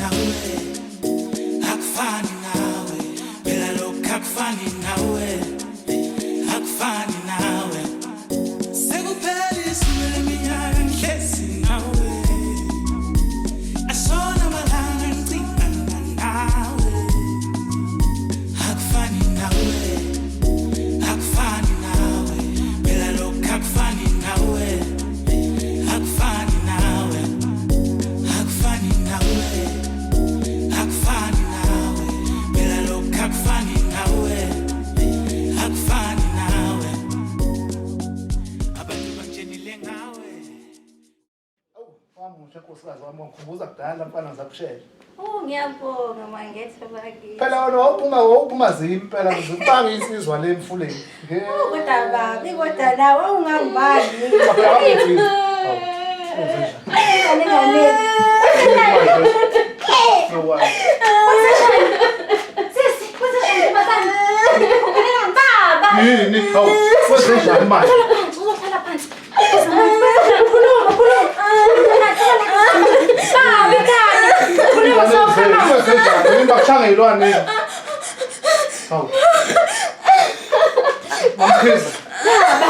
nawe, akufani nawe, phela lokhu akufani nawe, akufani nawe. Sekuphela ishumi leminyaka ngihlezi nawe, ashona amalanga ngicingana nawe. Akufani nawe, akufani nawe, phela lokhu akufani nawe, akufani nawe, akufani nawe, akufani nawe, phela lokhu akufani nawe, akufani nawe. Abantu banjenile ngawe. Awu, wamuhle nkosikazi wami, wangikhumbuza kudala mfana ngisakushela. Oh, ngiyabonga mangethe bakithi. Phela wena wawuphuma zimi impela zikubanga insizwa le emfuleni. Oh, kodwa babi, kodwa nawe ungangibani. Phela wangenzile. Awu, wenze njani? Ngane ngane. Nokwazi. Sisi, kwenze njani ntombazane? Baba. Yini? Hawu, wenze njani manje? Uzohlala phansi, uzohlala phansi. Khuluma, khuluma. Baba, ekhaya. Khuluma sokhala. Wenze njani? Yini bakushanga izilwane? Hawu. Mamkhize.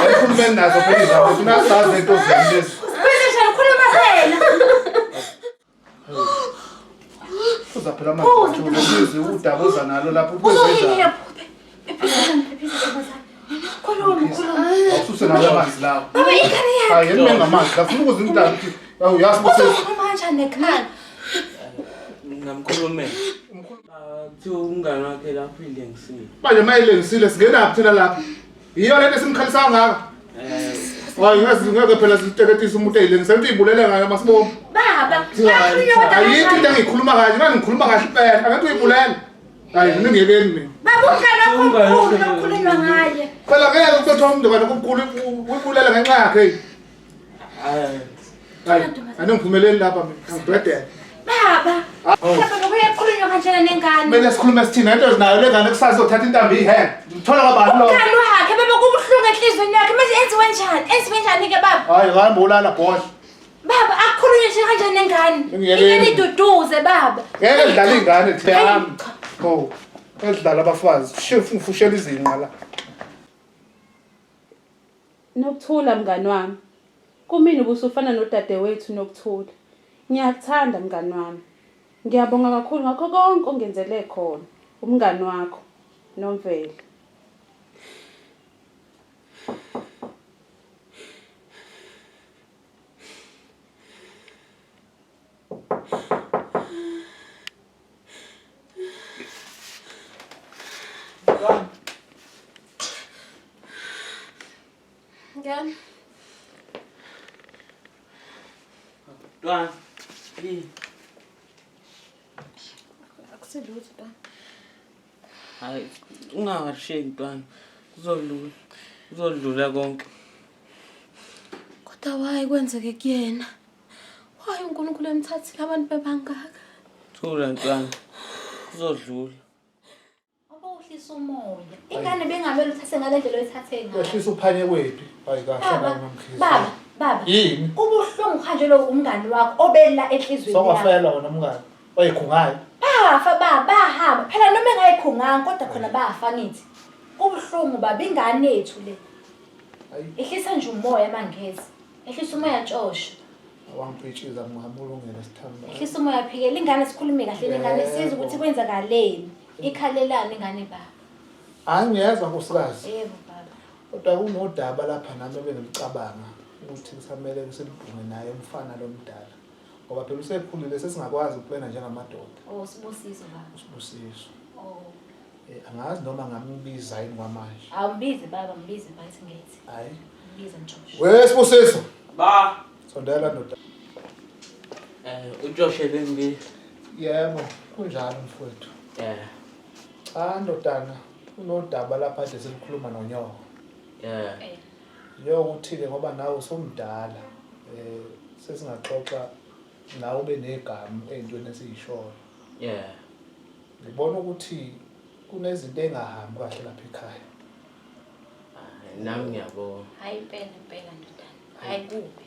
Ekhulumeni nazo phela izabo, thina sazi into zenu lezi. Kwenze njani? Khuluma phela. Uza phela manje ubizi udaba oza nalo lapho kwenze Uzoyini njani? Phephisa, ntombazane. Khuluma, khuluma. Awususe nawo amanzi lawo. Baba, ingane yakhe. Hayi, yini mengamanzi la funa ukuze umntana ukuthi awu yazi bose. Uzokhuluma kanjani nekhaya? Ngingamkhulumela. Ah, kuthiwa umngane wakhe lapho ilengisile. Manje mayilengisile singenaphi thina lapha? Yiyo lento esimkhalisa kangaka. Eh, Hayi ngeke ngeke phela siteketise umuntu eyilengisa into uyibulele ngayo masibonga. Baba, kuyakhulunywa kodwa Ayikho into kanjani? engiyikhuluma kahle, ngani ngikhuluma kahle impela, angathi uyibulele. Hayi mina ngiyekeni mina. Baba, umngane wakho omkhulu lokukhulunywa ngaye. Phela ngeke ukuthiwa umntwana omkhulu uyibulele ngenxa yakhe. hayi. Hayi, aningiphumeleli lapha mina, ngibhedele. Baba, baba kuyakhulunywa kanjena nengane. Kumele sikhulume sithina into ezinayo le ngane kusasa izothatha intambo iyihenga. Ngithola kwabani lo? Umngane wakhe baba kubuhlungu enhliziyweni yakhe. Manje enziwe njani? Enziwe njani ke baba? Hayi, hamba ulala bosh. Baba, akukhulunywe nje kanjani nengane? Ngiyekeni. Ingane iduduze baba. Ngeke dlala ingane Hayi, yami. cha. Oh, edlala abafazi. Shifu ngifushela izinqa la. Nokuthula mngani wami. Kumina ubusufana nodadewethu Nokuthula. Ngiyakuthanda mngani wami. Ngiyabonga kakhulu ngakho konke ongenzele khona. Umngani wakho Nomvelo. Ngiyani? Ntwana, yini? Akusilutho ntwana. Hayi, ungawarisheki ntwana. Kuzodlula. Kuzodlula konke. Kodwa why kwenzeke kuyena? Why uNkulunkulu emthathile abantu bebangaka? Thula ntwana. Kuzodlula. Obuhlisa umoya. Ingane bengamele uthathe ngale ndlela oyithathe ngayo. Wehlisa uphanye kwephi? Hayi kahle Baba, nawe Mamkhize. baba, baba. Yini? Kubuhlungu kuhanjelwe umngani wakho obela enhliziyweni yakho. Sokwafelwa wena mngani. Oyikhungayo. Bafa baba, bahamba. Phela noma engayikhunganga kodwa khona bafa ngithi. Kubuhlungu baba ingane yethu le. Hayi, Ehlisa nje umoya mangezi. Ehlisa umoya tshosho. awangipitshiza ngihamulungele sithando. Ehlisa umoya phikela ingane sikhulume kahle lengane sizwe ukuthi kwenzakaleni. Ikhalelani ingane baba. Hayi ngiyezwa nkosikazi. Yebo baba. Kodwa kunodaba lapha nami ebengilicabanga ukuthi kusamele silibhunge naye umfana lomdala. Ngoba phela usekhulile sesingakwazi ukuplana njengamadoda. Oh sibusiso baba. Usibusiso. Oh. Angazi noma ngambiza yini kwamanje. Awumbize baba, mbize bathi ngithi. Hayi. Mbize Mjosho. We Sibusiso. Ba. Sondela ndoda. Eh, utshoshe bengibili. Yebo, kunjalo mfowethu. Eh, Cha ndodana, unodaba lapha ade selikhuluma nonyoko. eh. Nyoko uthile ngoba nawe usumdala. Sesingaxoxa nawe ube negama ey'ntweni esiyishoyo. Yeah. Ngibona ukuthi kunezinto engahambi kahle lapha ekhaya. Hayi, Nami ngiyabona. Hayi impela impela ndodana. Hayi kubi.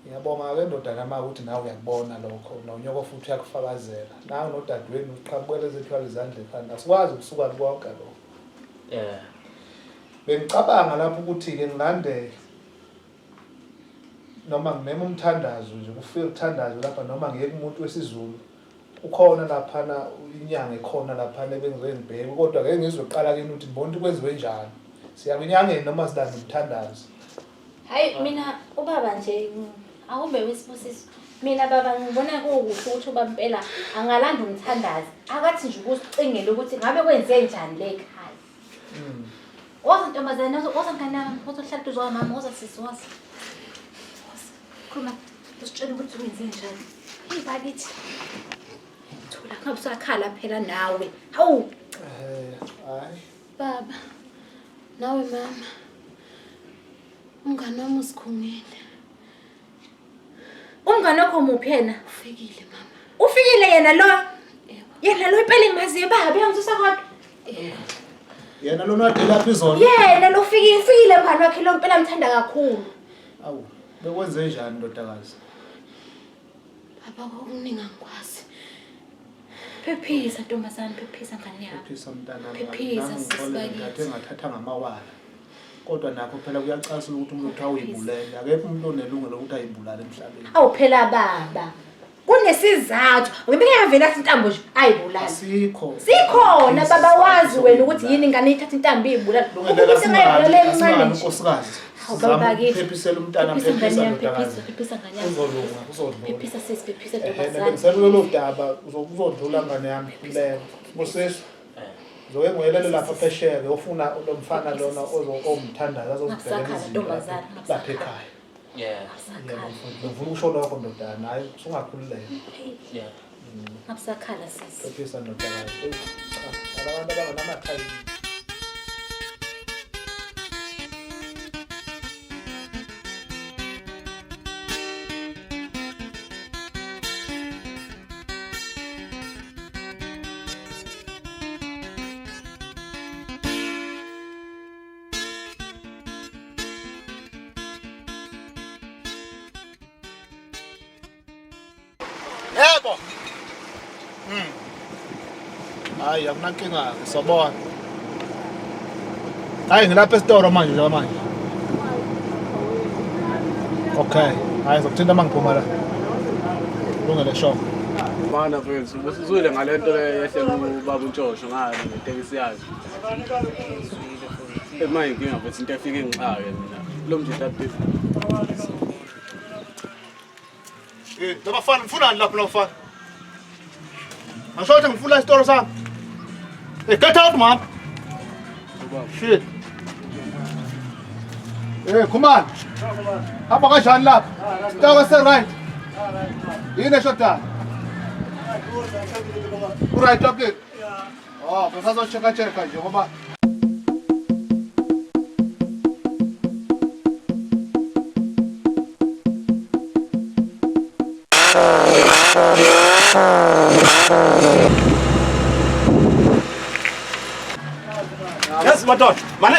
Ngiyabonga-ke ndodana ma ukuthi nawe uyakubona lokho nonyoko futhi uyakufakazela. Nawe nodadewenu uqhamukela ezethwala izandla ekhanda. Asikwazi ukusuka konke lokho. Yeah. Bengicabanga lapho ukuthi-ke ngilande noma ngimeme umthandazo nje kufike kuthandazwe lapha noma ngiye kumuntu wesiZulu ukhona laphana inyanga ekhona laphana ebengizoye ngibheke kodwa ke ngizoqala kini ukuthi ngibona ukuthi kwenziwe njani siya kwinyangeni noma silanda umthandazo. Hayi mina ubaba nje akube wesibusiso. Mina baba ngibona kukuhle ukuthi ubaba impela angalanda umthandazi. Akathi nje ukusicingela ukuthi ngabe kwenze njani le ekhaya. Woza ntombazane, woza mngane wami, woza uhlala eduze kwamama, woza sisi, woza. Woza. Khuluma, usitshele ukuthi wenze njani. Hey bakithi. Thula, ngabe usakhala phela nawe. Hawu. Eh, hayi. Baba, nawe mama. Umngane wami usikhungile. Umngane wakho muphi yena? Ufikile mama. Ufikile yena lo. Yebo. Yena lo impela engimaziyo baba, uyangisusa kodwa. Yena lona wade lapha izolo. Yena lo ufikile, ufikile mngane wakhe lo impela mthanda kakhulu. Awu, bekwenze njani ndodakazi? Baba kokuningi angikwazi. Phephisa ntombazane, phephisa ngane yami. Phephisa mntanami. Phephisa, Nami sisi ngixolele bakithi. ngathe ngathatha ngamawala. Kodwa nakho phela kuyacasula ukuthi umuntu kuthiwa uyibulele. Akekho umuntu onelungelo lokuthi ayibulale emhlabeni. Awu phela baba. Kunesizathu. Ngoba ngiyavela athi intambo nje ayibulala. Asikho. Sikhona baba wazi wena ukuthi yini ingane ithatha intambo iyibulala. Ukuthi ingayibulala encane nje. Nkosikazi. Hawu, baba bakithi. Phephisela umntana, Phephisa ngane phephisa yami, ndodakazi. phephisa, phephisa ngane yami. Uzolunga, uzodlula. Phephisa sisi, phephisa Ehhe, ntombazane. bengiselulelo daba uzodlula ngane yami khululeka. Busiso. Uzoke ngiyelele lapha phesheya ke ufuna lo mfana lona owumthandayo azozibhekela Ngabusakhala, izinto ntombazane, lapha ekhaya. Yeah. Yebo mfowethu, bengifuna ukusho lokho ndodana, hayi usungakhululeka. Yeah. Ngabusakhala sisi. Phephisa ndodakazi. Eyi, cha, abantu abangenamathayi. Yebo. Hayi akunankinga ke sobona. Hayi ngilapha esitolo manje nje manje. Okay, hayi ngizokuthinta uma ngiphuma la. Lungele sho. Mana mfethu, usuzwile ngale nto le yehle kubaba uNtshosho ngale ngetekisi yakhe. Manje inkinga mfethu into efike ingixake mina. Lo mjita busy. Eh, labafana nifunani lapho labafana? Ngisho ukuthi ngifuna isitolo sami. Hey, get out man. Shit. Eh, Khumalo. Hamba kanjani lapha? Sitoko se right. Yini eshodayo? Uright okay. Oh, besazochecka checka nje ngoba Yes madoda. Mane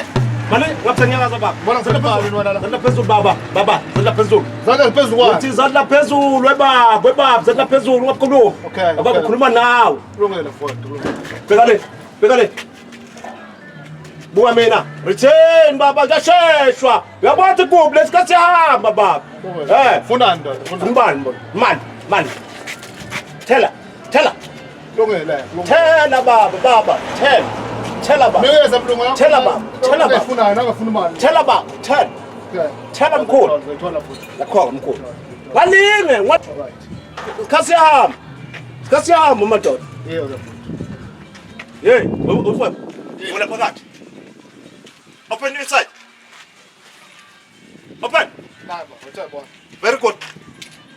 mane ngapha baba. Mbona ngisebenzisa wena la? Zandla phezulu baba. Baba, zandla phezulu. Zandla phezulu kwani? Uthi zandla phezulu webaba, webaba, zandla phezulu ungakhulumi. Okay, Baba okay. ukhuluma nawe. Kulungile mfowethu, kulungile. Bheka le, bheka le. Buka mina. Return baba, kuyasheshwa. Uyabona ukuthi kuphi lesikhathi siyahamba baba. Eh, Funani ndoda, funani. ngubani bona? Mani, mani. Thela, thela. Kulungile, kulungile. Thela baba, baba, thela. Thela baba. Nikeza mlungu yakho. Thela baba, thela baba. Ufunayo nakafuna imali. Thela baba, thela. Okay. Thela mkhulu. Uzoyithola futhi. Lakhona mkhulu. Balinge, Alright. isikhathi siyahamba. Isikhathi siyahamba madoda. Yebo ke futhi. Hey, ufwe. Vula phakathi. Open inside. Open. Nabo, uthe bona. Very good.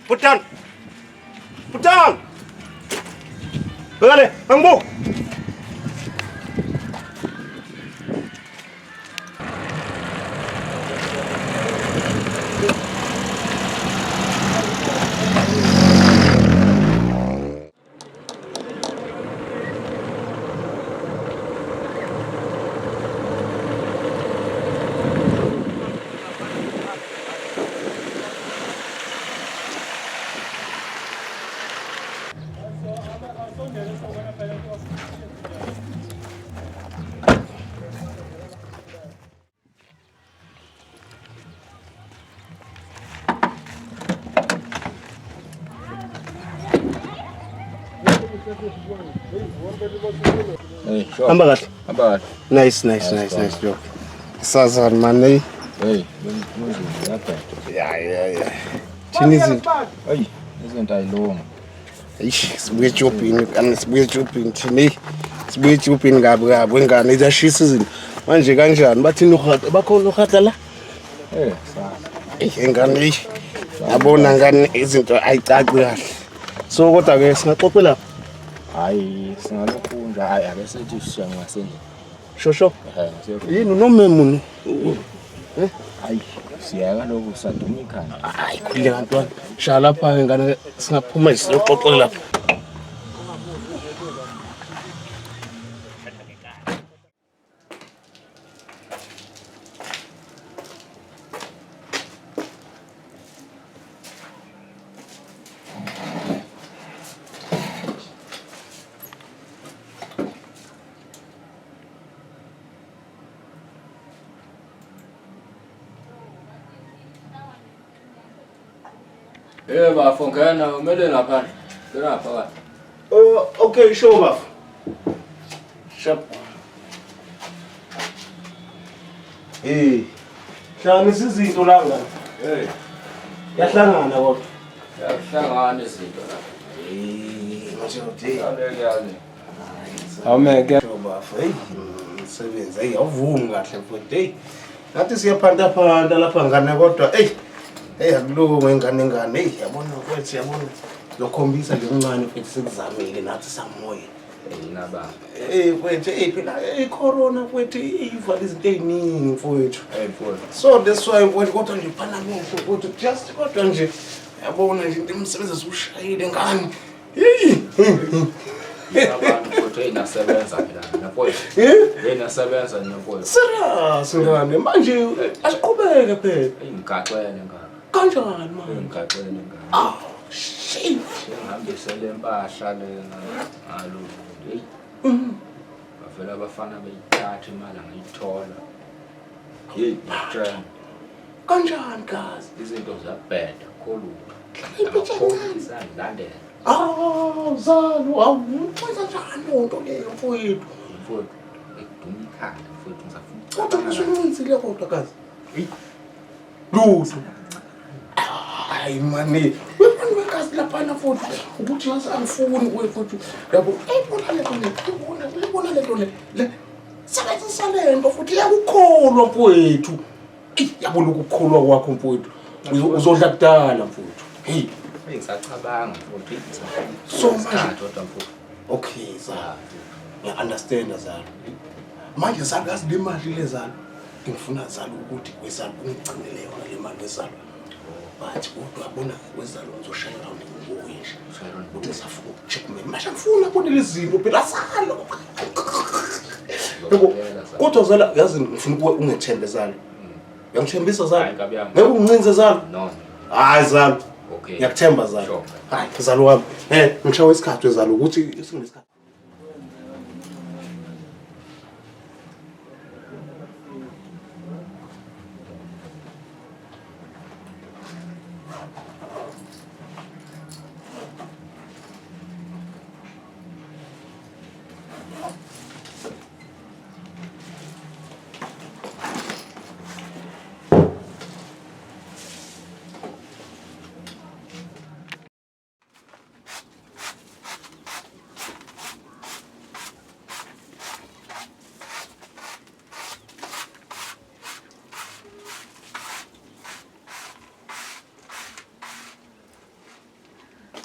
Put down. Put down. Bheka le, angibuki. Hey, sure. Hamba kahle. Hamba kahle. Nice, nice, nice, nice job. Sazani man, hey. Hey, kunzima kuyabheda. Ya, ya, ya. Thina izinto. Hey, izinto ayilungi. Eish, sibuye ejobhini, kani sibuye ejobhini thina. Hey. Sibuye ejobhini kabi kabi wengane izashisa izinto. Manje kanjani? Bathini uhatla? Bakhona uhatla la? Eh, sazi. Eish, engane eish. Yabona ngane izinto ayicaci kahle. So kodwa ke singaxoxa lapha. Hayi, singalokhu nje hayi ake sithi siya ngasendlini. Shosho. Eh, ngase. Yini unomemo no? Hayi, siyaka lokhu saduma ikhanda. Hayi, khulileka ntwana. Shaya lapha ke ngane singaphuma nje siyoxoxa lapha. Eh bafo ngena umele ngaphandle. Ngena phakathi. Oh, okay, sure bafo. Sharp. Hey. Hlanganisa izinto la ngane. Hey, Yahlangana kodwa. yahlangana izinto la. Hey, manje uthi. Yaleke yale. Awumeke. Sure bafo. Hey, umsebenzi hey awuvumi kahle mfowethu. Hey. Ngathi siyaphanta phanta lapha ngane kodwa hey. Hey akulungi ingane ngane. Hey, yabona mfowethu yabona. Lokhombisa nje umncane mfowethu sikuzamile nathi samoya. Hey, nababa. Hey mfowethu, hey phela hey corona mfowethu ivala izinto eziningi mfowethu. Hey, mfowethu. So that's why mfowethu kodwa nje phana mehlo mfowethu just kodwa nje yabona nje into umsebenzi usushayile ngani. Hey. Abantu mfowethu hey nasebenza phela nina mfowethu. Eh? Hey nasebenza nina mfowethu. Serious ngane manje asiqhubeke phela. Hey ngigaxele ngane. Kanjani Hey manje? ngigaxele ngane. Ah, shit. Ngihambisele impahla lena ngalo. Hey. Bavela abafana beyithatha imali angayithola. Hey, ngitshela Kanjani gazi? izinto ziyabheda kakhulu. Impintshi encane. Amaphoyisa angilandela. Ah, zalo awuwenza njani leyo nto leyo mfowethu? Mfowethu, ekuduma ikhanda mfowethu ngisafuna Kodwa ukucabanga. usuncinsile kodwa gazi. Lutho. Hayi mani, webani wegazi laphana futhi ukuthi yazi angifuni kuwe futhi yabo uyayibona le nto le uyayibona uyayibona le nto le le sebenzisa le nto futhi iyakukholwa mfowethu. Eyi, yabo lokhu kukholwa kwakho mfowethu uzodla kudala mfowethu. Hey, Hey, ngisacabanga mfowethu. Hey, ngisafuna So manje- isikhathi kodwa mfowethu. okay zalo ngiya-understanda zalo. Manje zalo yazi le mali le zalo ngifuna zalo ukuthi wezalo ungigcinele yona le mali wezalo. But kodwa yabona wezalo ngizoshaya round ngibuye nje. Ukuthi ngisafuna uku-check mina. Manje angifuni abone lezi zinto phela zalo. Yabo, kodwa zalo yazi ngifuna ukuwe ungethembe zalo. Uyangithembisa zalo? Hayi, nkabi yami. Ngeke ungincinze zalo? No. Hayi zalo. Okay. Ngiyakuthemba zalo. Sure. Hayi zalo wami. Ngishawe isikhathi wezalo ukuthi singesikhathi.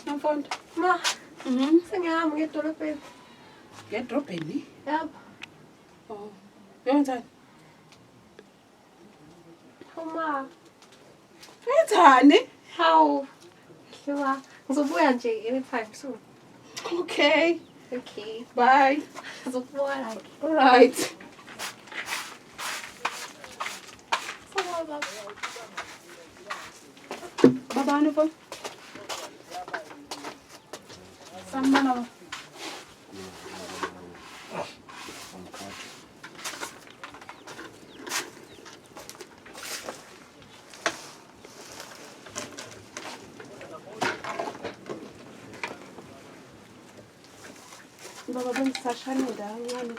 Nomfundo. Ma, sengihamba ngiya edolobheni. Ngedrobheni? Yabo. Oh. Uyenzani? Hawu ma. Uyenzani? Hawu. Hliwa. Ngizobuya nje anytime soon. Okay. Okay. Bye. Ngizokubona ke. All right. Sawubona baba. Baba Nomfundo. Sanibona baba. Baba bengisashane la kancane.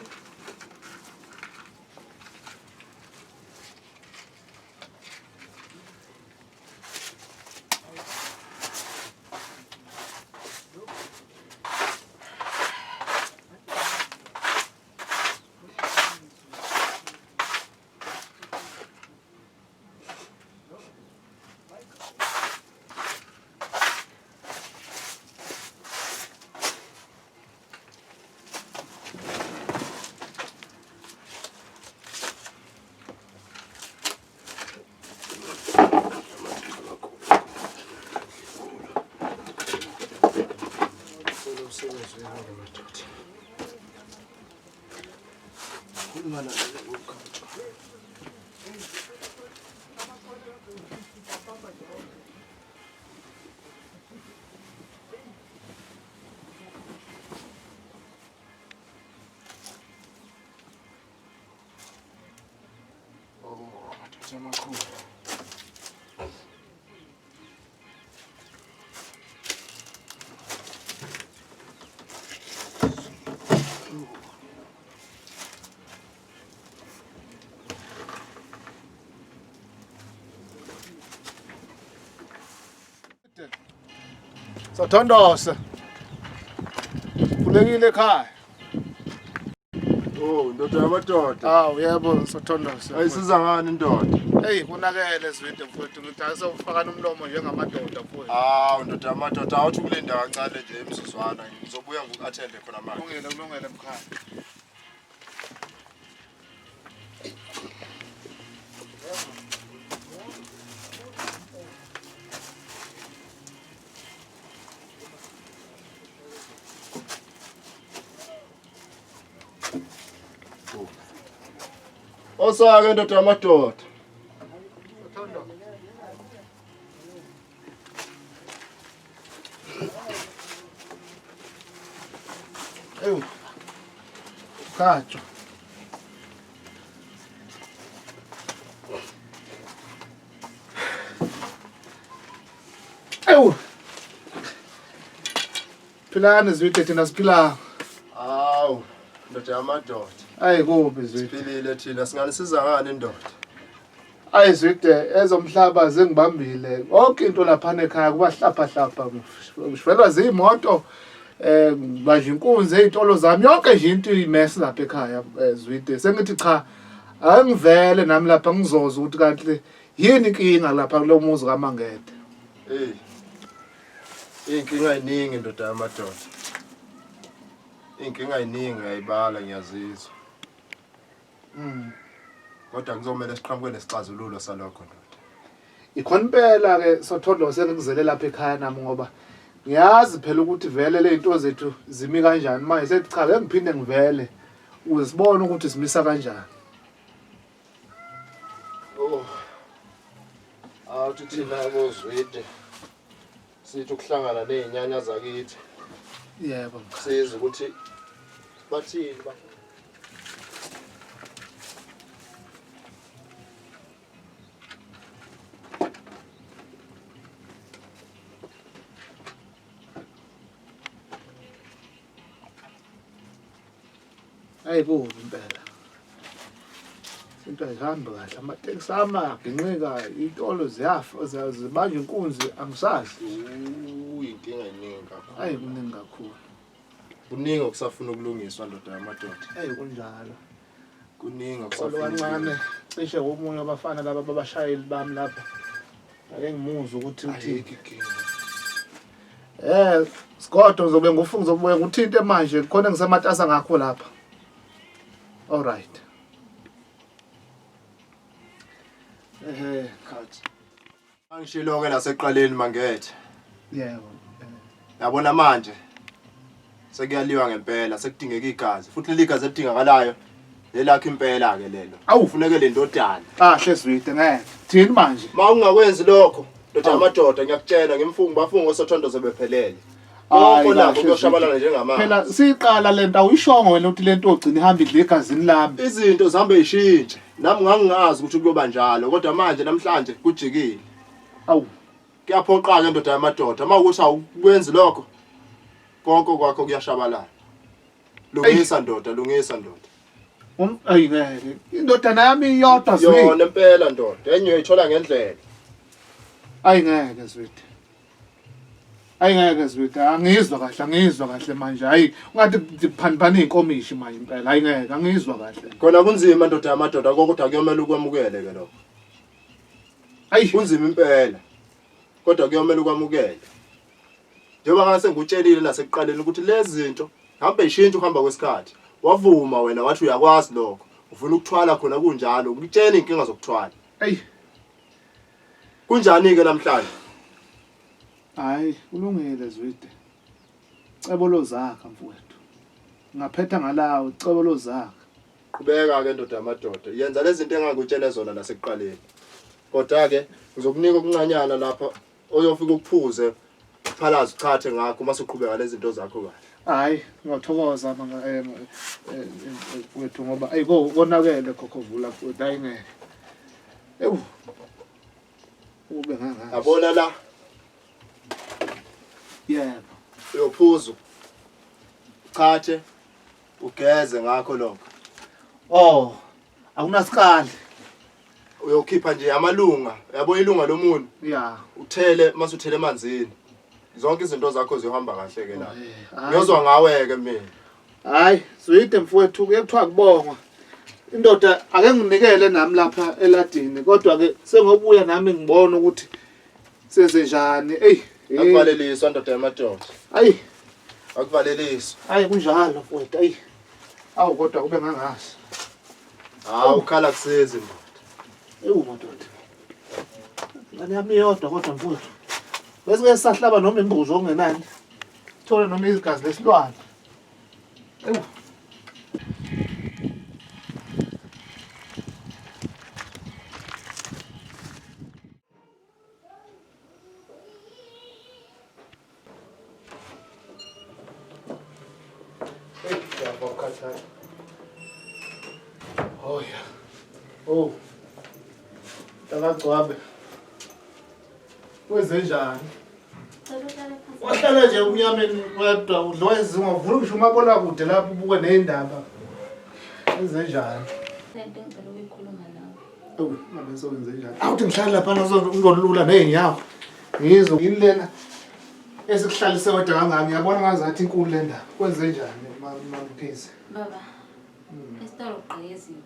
Sothondose. Kulekile ekhaya. Oh, ndoda yamadoda. Awu yebo Sothondose. Ayisiza ngani ndoda? Hey kunakele Zwide mfowethu ngithi asewufakana umlomo njengamadoda mfowethu. Hawu ndoda yamadoda awuthi kulinda kancane nje imizuzwana ngizobuya ngiku-attende khona manje. Kulungile kulungile mkhaya. Osake ndoda yamadoda. Ewu. Khatsho. Ewu. Philani Zwide thina siphila. Hawu ndoda yamadoda. Ayi kubi Zwide. Siphilile thina singanisiza ngani ndoda? Ayi Zwide ezomhlaba zingibambile. Yonke into lapha ekhaya kuba hlapha hlapha. Ngishwelwa zimoto manje inkunzi ezitolo zami yonke nje into imess lapha ekhaya Zwide. Sengithi cha angivele nami lapha ngizoza ukuthi kanti yini inkinga lapha kulo muzi kaMangede. Hey. Inkinga iningi ndoda yamadoda. Inkinga iningi uyayibala ngiyazizwa. Kodwa kuzomela siqhamuke nesixazululo salokho ndoda. Ikhona impela ke Sothondose engikuzele lapha ekhaya nami ngoba ngiyazi phela ukuthi vele le zinto zethu zimi kanjani manje sethi cha ke ngiphinde ngivele ukuze sibone ukuthi simisa kanjani. Oh. Awuthi thina boZwide sithi ukuhlangana nezinyanya zakithi. Yebo. Sizwe ukuthi bathini ba. Hayi kubi impela. Into ayihambi kahle amatekisi ama ginqika itolo ziyafa zibanja inkunzi angisazi. Inkinga iningi kakhulu. Hayi kuningi kakhulu. Kuningi okusafuna ukulungiswa ndoda yamadoda. Hayi kunjalo. Kuningi Xolo okusafuna. kancane cishe omunye wabafana laba babashayeli bami lapha. Ake ngimuzwe ukuthi uthi Sigodo ngizobe ngufunga ngizobuya nguthinte manje khona ngisematasa ngakho lapha. All right. Khathi. Angishilo ke laseqaleni mangethe. Yebo. Yabona manje sekuyaliwa ngempela sekudingeka igazi futhi leli gazi elidingakalayo lelakho impela ke lelo. Awufuneke le ndodana. Kahle Zwide ngeke. Thini manje? Ma ungakwenzi lokho ndoda yamadoda ngiyakutshela ngimfungo bafungo sothondoze bephelele. Hayi, Konke nakho kahle kuyoshabalala Zwide. njengamanje. Phela siqala lento awuyishongo wena ukuthi lento ogcina ihamba idla egazini lami. Izinto zihambe zishintshe. Nami ngangingazi ukuthi kuyoba njalo kodwa manje namhlanje kujikile. Awu. Kuyaphoqa ke ndoda yamadoda uma ukuthi awukwenzi lokho konke kwakho kuyashabalala. Lungisa ndoda, lungisa ndoda. Ayi ngeke. Indodana yami iyodwa Zwide. Yona impela ndoda, enye uyithola ngendlela. Ayi ngeke Zwide. Ayi ngeke Zwide, angizwa kahle, angizwa kahle manje. Hayi, ungathi kuphanipana izinkomishi manje impela. Hayi ngeke, angizwa kahle. Khona kunzima ndoda yamadoda kodwa kuyomela ukwamukele ke lokho. Ayi, kunzima impela. Kodwa kuyomela ukwamukele. Njengoba ngase ngikutshelile nasekuqaleni ukuthi lezi zinto hambe ishintsha ukuhamba kwesikhathi. Wavuma wena wathi uyakwazi lokho. Ufuna ukuthwala khona kunjalo, ukutshela inkinga zokuthwala. Ayi. Kunjani ke namhlanje? Hayi, kulungile Zwide. Cebo lozakha mfowethu. Ngaphetha ngalawo cebo lozakha. Qhubeka ke ndoda yamadoda. Yenza lezi zinto engangikutshele zona nasekuqaleni. Kodwa ke ngizokunika okuncanyana lapha oyofika ukuphuze uphalaze uchathe ngakho uma usuqhubeka lezi zinto zakho kahle. Hayi, ngiyathokoza manga mfowethu ngoba ayi konakele khokhovula mfowethu hayi ngeke. Ewu. Ube ngangazi. Yabona la. Yebo. Uyophuza. Uchathe ugeze ngakho lokho. Oh, akunasikali. Uyokhipha nje amalunga, yabo ilunga lomuntu. Yeah. Uthele mase uthele emanzini. Zonke izinto zakho ziyohamba kahle ke la. Hayi. Ngiyozwa ngawe ke mina. Hayi, Zwide mfowethu kuye kuthiwa kubongwa. Indoda ake nginikele nami lapha eladini kodwa ke sengobuya nami ngibona ukuthi senze njani. Ey, hey. Akuvaleliswa ndoda yamadoda. Ayi, Akuvaleliswa. ayi kunjalo mfowethu. Ayi. Awu kodwa kube ngangazi. Hawu ukhala kusizi ndoda. Ewu madoda. Ingane yami iyodwa kodwa mfowethu. Bese ke sahlaba noma imbuzi okungenani. Thole noma igazi lesilwane. Ewu. Hey, ngiyabonga ukukhathala. Oh yeah. Oh. Takagcwabe. Kwenzenjani? Wahlala nje umnyameni wedwa udliwa izinga uvula ngisho umabonakude lapho ubuke ney'ndaba. Kwenzenjani? Lento engicela ukuyikhuluma nawe. Ewu, ngabe sokwenzenjani? Awuthi ngihlale laphana ngizolula ney'nyawo. Ngizwe yini lena esikuhlalise wedwa kangaka ngiyabona ngazathi inkulu le ndaba. Kwenzenjani Mamkhize? Baba, esitolo kugqekeziwe.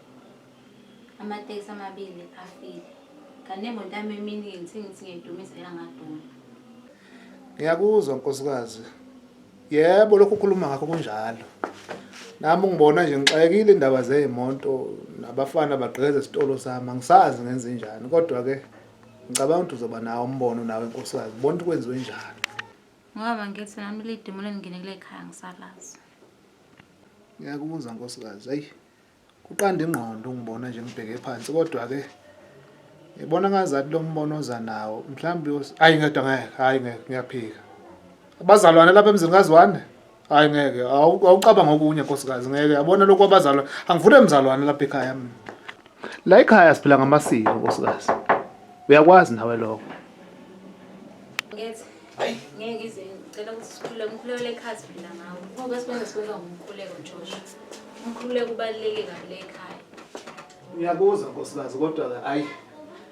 Amatekisi amabili afile. Kanti nemoto yami eminingi ngithe ngithi ngiyayidumisa yangaduma. Ngiyakuzwa nkosikazi. Yebo lokhu ukhuluma ngakho kunjalo. Nami ungibona nje ngixakekile indaba zey'moto nabafana bagqekeza esitolo sami angisazi ngenze njani kodwa ke ngicabanga ukuthi uzoba nawo umbono nawe nkosikazi ubona ukuthi kwenziwe njani. Ngoba ngithi nami lidimoni elingene kule khaya ngisalazi. Ngiyakuzwa nkosikazi. Ayi kuqanda ingqondo ungibona nje ngibheke phansi kodwa ke ngibona ngazathi lo mbono oza nawo mhlawumbe hayi ngedwa ngeke hayi ngeke ngiyaphika. Abazalwane lapha emzini kaZwane hayi ngeke awucabanga okunye nkosikazi ngeke yabona lokhu abazalwane angifune mzalwane lapha ekhaya mina. La ekhaya siphila ngamasiko nkosikazi. Uyakwazi nawe lokho. Ngithi ngeke ngize ngicela ukuthi sikhuleke umkhuleko lekhaya siphila ngawo. Ngoba sikwenza sikwenza ngomkhuleko Josh. Umkhuleko ubaluleke kabi le ekhaya. Ngiyakuzwa nkosikazi kodwa ke ayi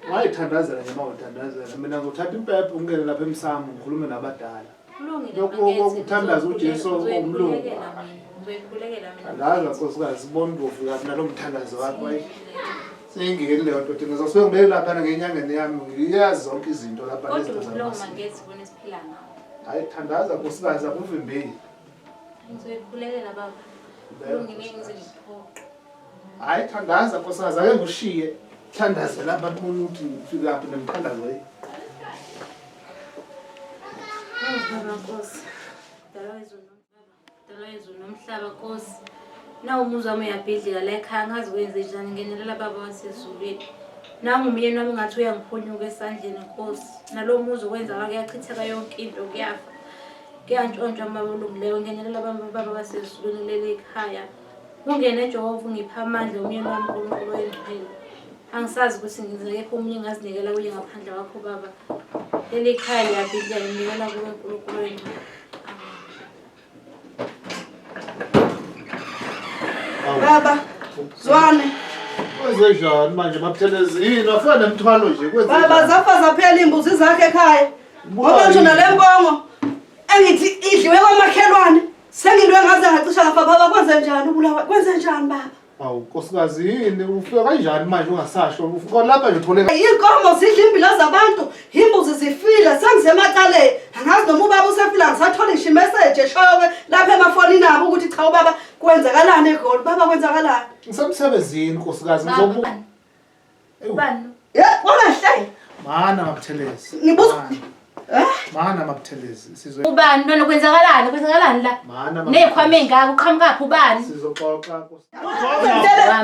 ungayithandazela nje uma uthandazela mina ngizothatha impepho ngingene lapha emsamo ngikhulume nabadala. Kulungile Lokhu kokuthandaza uJesu ongumlungu. Ngizoyikhulekela mina. Thandaza nkosikazi sibone ukuthi ufika nalo mthandazo wakho ayi. Singingeni leyo nto thina ngizofike ngibeke lapha ngenyangeni yami ngiyazi zonke izinto lapha Kodwa nezinto umkhuleko zamasiko. mangithi ubona esiphila ngawo. Hayi thandaza nkosikazi akuvimbeli. Ngizoyikhulekela baba. Kulungile ngeke ngize ngiphoqe. Hayi thandaza nkosikazi ake ngishiye. Thandaze lapha kubona ukuthi ufikaphi nemthandazo yi. Oh baba Nkosi. Dala izulu nomhlaba. Dala izulu nomhlaba Nkosi. Nawu umuzi wami uyabhidlika la ekhaya angazi kwenze njani ngenelela baba wasezulwini. Nangu umyeni wami ngathi uyangiphunyuka esandleni Nkosi. Nalo muzi okwenzakala kuyachitheka yonke into kuyafa. Kuyantshontshwa baba olungileyo ngenelela baba wasezulwini leli khaya. Ungene Jehova ungipha amandla umyeni wami uNkulunkulu oyingcwele. Angisazi ukuthi ngenza kepha omunye engazinikela kuye ngaphandle kwakho baba. Leli khaya liyabhidlika nginikela kuwe uNkulunkulu oyingcwele. Amen. Baba, zwane. Kwenzenjani manje maButhelezi? Yini wafika nemthwalo nje kwenze Baba zafa zaphela imbuzi zakhe ekhaya. Ngoba ngisho nale mpongo engithi idliwe kwamakhelwane. Sengilwe ngaze ngacisha ngafa baba kwenze njani ubulawa? Kwenze njani baba? Awu nkosikazi yini ufika kanjani manje ungasasho? Ufika lapha nje uthole Inkomo zidla imbila zabantu, imbuzi zifile, sengisemacaleni. Angazi noma ubaba usefile angisathola ngisho imessage eshoyo ke lapha emafonini abo ukuthi cha ubaba kwenzakalani eGoli. Baba kwenzakalani? Ngisemsebenzini nkosikazi ngizobuka. Ubani? Ye, wangahle. Mana maButhelezi. Ngibuza. Mana maButhelezi sizwe. Ubani lona kwenzakalani? Kwenzakalani la? Mana Nezikhwama ey'ngaka uqhamukaphi ubani? Sizoxoxa.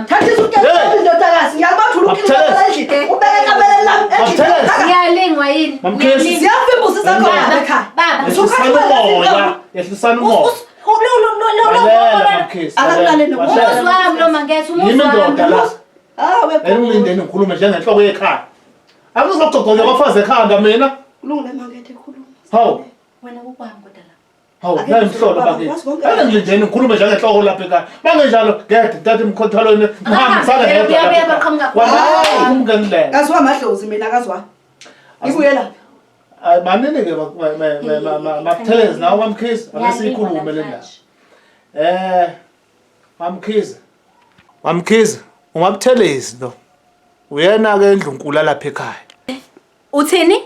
Thatha isukela indodakazi ngiyakubathula ukilala endlini. Ubeke ekameleni lami endlini. Ngiyalingwa yini? Mamkhesi. Ziyafika imbuzi zakho baba ekhaya. Baba. Yehlisani umoya. Yehlisani umoya. Lalela Mamkhesi. Akakulale nokuthi. Umuzi wami lo Mangethe, umuzi Yimi indoda la. wami. Hawe. Engilindeni ngikhulume njengenhloko yekhaya. Angizogcogcoza abafazi ekhanda mina. Kulungile Mangethe khuluma. Hawu. Wena kukwami kodwa la. Hawu, nayi imhlolo bakithi. Angilindeni ngikhulume njengenhloko lapha ekhaya. Mangenjalo ngede thatha imkhothalweni ngihambe ngisale ngedwa. Uyabuya lapha baqhamuka. ekhaya. Umngenilele. Kaziwa amadlozi mina kaziwa. Ngibuye la. Hayi manini ke Mabuthelezi nawe Mamkhize ake siyikhulume le ndaba. Mamkhize. Mamkhize, uMabuthelezi lo. Uyena ke endlunkulu lapha ekhaya. Uthini?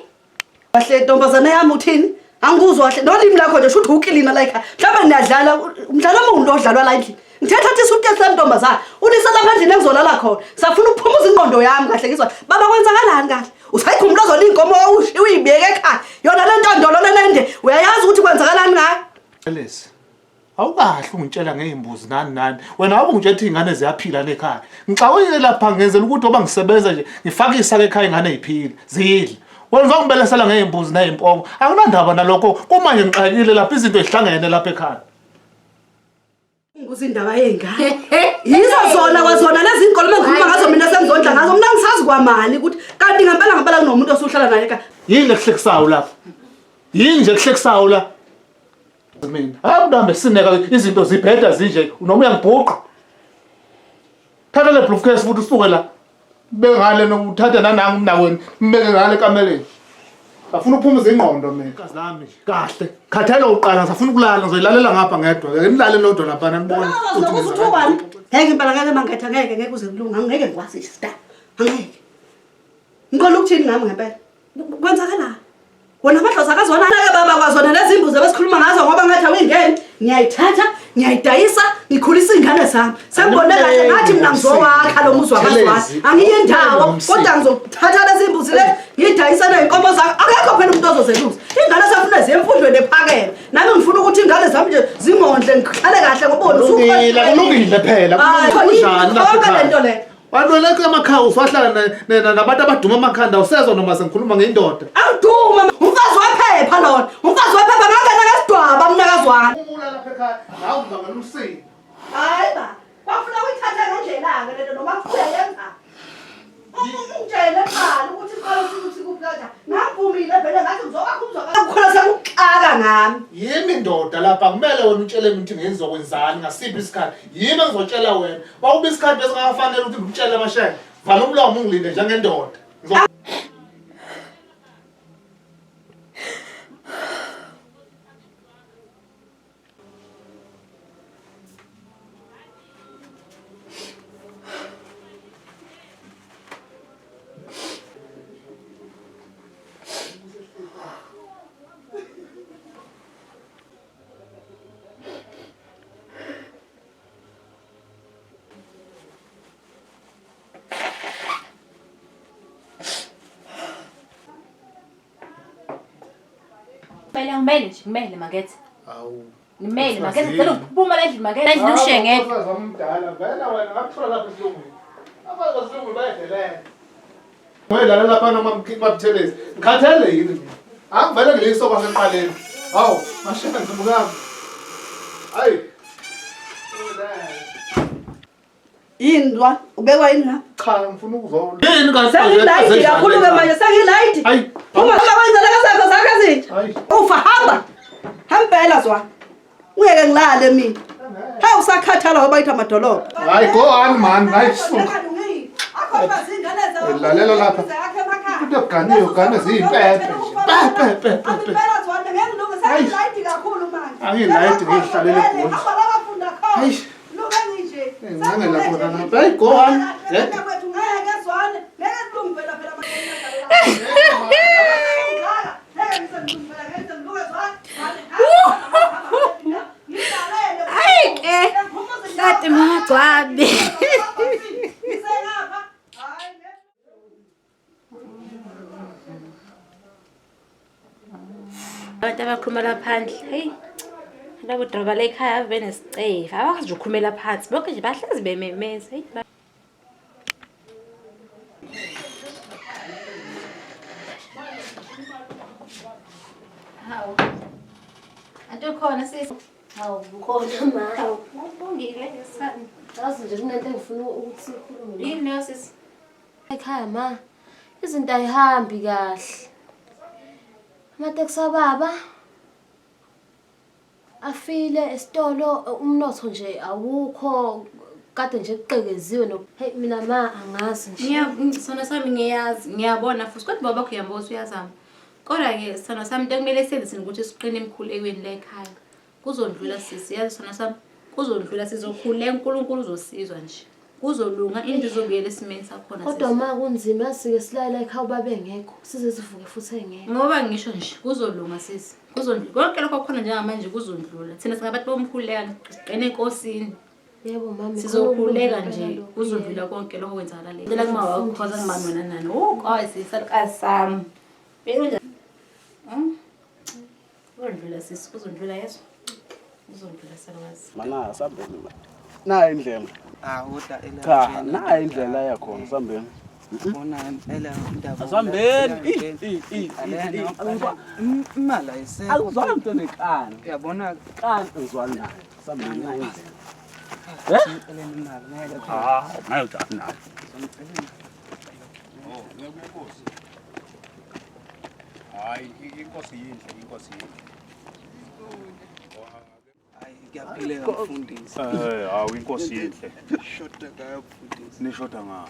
Kahle ntombazane yami uthini? Angikuzwa kahle. Nolimi lakho nje shuthi ukilina la ekhaya. Mhlawumbe niyadlala umdlalo omuntu odlalwa la endlini. Ngithetha thi suitcase lami ntombazane. Ulisa lapha endlini engizolala khona. Safuna ukuphumuza ingqondo yami kahle ngizwa. Baba kwenzakalani kahle? Usayikhumbula zona inkomo uyibeke ekhaya. Yona le ntondolo lende uyayazi ukuthi kwenzakalani ngayo? Mabuthelezi. Awukahle ungitshela ngey'mbuzi nani nani. Wena wabe ungitshela ukuthi iy'ngane ziyaphila lekhaya. Ngixakekile lapha ngenzela ukuthi oba ngisebenza nje ngifake isaka ekhaya iy'ngane y'phile, zidle. Wena uzongibelesela ngey'mbuzi ney'mpongo. Anginandaba nalokho. Kumanje ngixakekile lapha izinto zihlangene lapha ekhaya. Ngibuza indaba yey'ngane. Yizo zona kwazona lezi nkolo engikhuluma ngazo mina sengizondla ngazo. Mina ngisazi kwamali ukuthi kanti ngempela ngempela kunomuntu osuhlala naye ekhaya. Yini ekuhlekisayo lapha? Yini nje ekuhlekisayo la? Mina, hayi mntambe sineka izinto zibheda zinje noma uyangibhuqa. Thatha le briefcase futhi usuke la. Beke ngale nokuthatha nanangu umnaweni, mbeke ngale ekameleni. Ngafuna ukuphumuza ingqondo mina. Kazi lami nje. Kahle. Khathele uqala ngisafuna ukulala ngizoyilalela ngapha ngedwa. Ake nilale nodwa lapha nibone. Uzokuza uthi ubani? Ngeke impela ngeke Mangethe ngeke ngeke uze kulunga angeke ngikwazi sister. Angeke. Ngikhola ukuthini ngami ngempela? Kwenzakalani? Wona amadlozi akazona ke baba kwazona lezi imbuzi ebesikhuluma ngazo ngoba ngathi awuyingeni. Ngiyayithatha, ngiyayidayisa, ngikhulisa iy'ngane zami. Sengibone kahle ngathi mina ngizowakha lo muzi wakazwane. Angiyi ndawo kodwa ngizothatha lezi imbuzi lezi ngiyidayise ney'nkomo zami. Akekho phela umuntu ozozelusa. Iy'ngane sefuna ziye emfundweni ephakeme. Nami ngifuna ukuthi iy'ngane zami nje zingondle ngihlale kahle ngoba wena Kulungile, kulungile phela. Hayi, Kunjani lapha yonke ekhaya? le nto le. Walweleke emakhaya usahlala nabantu abaduma amakhanda usezwa noma sengikhuluma ngendoda. Awuduma umfazi wephepha lona. Umfazi wephepha ngangena ngesidwaba mnakazwane. Umula lapha ekhaya nawe uzangena umsindo. Hayi ba, kwafuna uyithathe ngendlela-ke lento noma uyayenza. Ungitshele kuqala ukuthi isikole ukuthi kuphi kanjani. Ngavumile vele ngathi ngizowakha umzwakala. Kukhona sekuxaka ngami. Yimi indoda lapha kumele wena utshele mina ukuthi ngizokwenzani ngasiphi isikhathi. Yimi engizotshela wena. Wakuba isikhathi bese ngakafanele ukuthi ngikutshele amashenge. Vala umlomo ungilinde njengendoda. Kumele ngimele nje, ngimele Mangethe. Awu. Ngimele Mangethe, ngicela ukuphuma la endlini Mangethe. Endlini ushiye ngedwa. Umfazi wami umdala vele wena ngakuthola lapha esilungwini. Abafazi basilungwini bayadelela. Ngiyidlala lapha noma Mabuthelezi. Ngikhathele yini mina? Angivele ngiliso kwaseqaleni. Hawu, mashaka ngizibukami. Hayi. Yini lwa? Ubekwa yini la? Cha, ngifuna ukuzwa. Yini kanti? Sengilayidi kakhulu-ke manje, sengilayidi. Uma kwenzela zakho zakho ezintsha. Ufa hamba. Hambela zwa. Ungeke ngilale mina. Hey usakhathala ngoba ithi amadolobha. Hayi go on man, hayi suka. Lalela lapha. Into yokuganiwe ugane ziyimpephe nje. Pepe pepe pepe. Angilayidi ngihlalele egoli. Hayi. Ngicela khona lapha. Hayi go on. Hayi ke tati magcwabe. Abantu abakhulumela phandle, heyi labo droba la ekhaya ave benesicefe, abakwazi nje ukukhulumela phansi, bonke nje bahlezi bememeza, heyi. Hawu. Anti ukhona sisi? Hawu, ngikhona ma. Hawu, ubongile ngesani. Yazi nje kunento engifuna ukuthi sikhulume. Yini leyo sisi? Ekhaya ma, izinto ayihambi kahle. Amateksi ababa afile esitolo umnotho nje awukho kade nje kuqekeziwe no hey mina ma angazi nje. Ngiya sona sami ngiyazi, ngiyabona futhi kodwa baba wakho uyambuza ukuthi uyazama. Kodwa-ke sona sami into ekumele siyenze thina ukuthi siqine emkhulekweni la ekhaya. Kuzondlula sisi, yazi sona sami kuzondlula sizokhuleka uNkulunkulu uzosizwa nje. Kuzolunga into izobuyela esimeni sakhona Kodwa ma kunzima yazi-ke silale la ekhaya ubaba engekho size sivuke futhi engekho. Ngoba ngisho nje kuzolunga sisi. Kuzondlula konke lokho okukhona njengamanje kuzondlula. Thina singabantu bomkhuleka siqine enkosini. Yebo mama. Sizokhuleka nje kuzondlula konke lokho kwenzakala le. Cela kuma wakho khoza ngibani wena nani. Oh, kazi salukazi sami. Beka nje. Kuzondlula sisi, kuzondlula yeso. Kuzondlula salukazi. Mana sambeni ma. Nayi indlela. Ah, kodwa Cha, nayi indlela yakhona sambeni. Bona impela indaba. Asambeni. I i i. Imali ayisekho. Akuzwani mntu onekani. Uyabona kani ngizwani naye. Sambeni nayi indlela. Ngicela imali ngeke phela. Ah, nayo njani nayo. Oh, ngiyakuyenkosi. Hayi, inkosi yinhle, inkosi yinhle. Ngiyaphileka mfundisi. Eh, hawu inkosi yinhle. Shoda ngayo mfundisi. Nishoda ngayo.